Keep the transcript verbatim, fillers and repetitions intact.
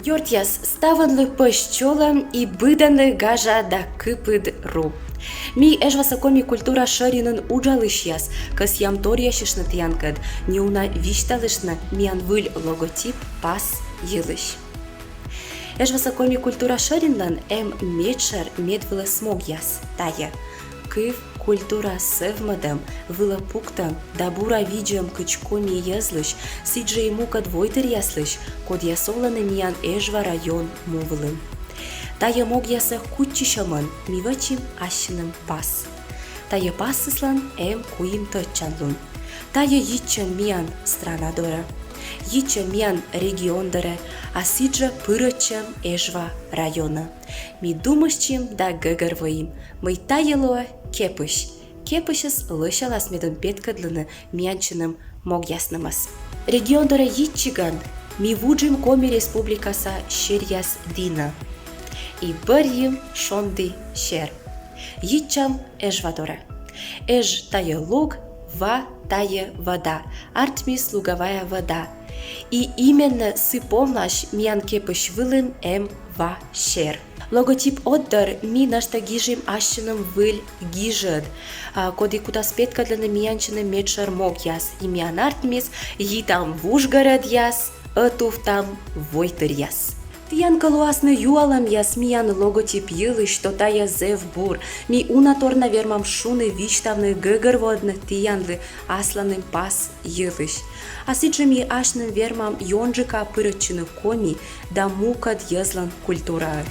Ёртъяс, ставӧнлы пӧсь чолӧм и быдӧнлы гажа да кыпыд ру. Ми Эжваса коми культура шӧринын уджалысьяс, кӧсъям торъясьыштны тіянкӧд, неуна висьталыштны миян выль логотип пас йылысь. Эжваса коми культура шӧринлӧн эм медшӧр медвылӧ смогъяс, тайӧ кыв, культура сӧвмӧдӧм, вылӧ пуктӧм да бура видзӧм кыдз коми йӧзлысь, сідзжӧ и мукӧд войтыръяслысь, кодъяс олӧны миян Эжва район му вылын. Тайӧ могъясӧ кутчысьӧмӧн ми вӧчим ассьыным пас. Тайӧ пассьыслӧн эм куим тӧдчанлун. Тайӧ йитчӧм миян страна дорӧ, йитчӧм миян регион дорӧ, а сідзжӧ пырӧдчӧм Эжва районӧ. Ми думыштчим да гӧгӧрвоим, мый тайӧ лоӧ кепысь. Кепысьыс лӧсялас, медым петкӧдлыны миянлысь могъяснымӧс. Регион дорӧ йитчигӧн ми вуджим Коми Республикаса серъяс дінӧ и бӧрйим шонді сер. Йитчам Эжва дорӧ. Эж — тайӧ луг, ва — тайӧ вода, артмис луговая вода. И именно сы помлаысь миян кепысь вылын эм ва сер. Логотип ӧтдор ми нӧшта гижим ассьыным выль гижӧд, а, коді кутас петкӧдлыны миянлысь медшӧр могъяс, и миян артмис: йитам вужгӧрӧдъяс, ӧтувтам войтыръяс. Тіян кӧ лоасны юалӧмъяс миян логотип йылысь, то тайӧ зэв бур. Ми уна тор на вермам шуны, висьтавны, гӧгӧрвоӧдны тіянлы асланым пас йылысь. А сідзжӧ ми асьным вермам ёнджыка пырӧдчыны коми да мукӧд йӧзлӧн культураӧ.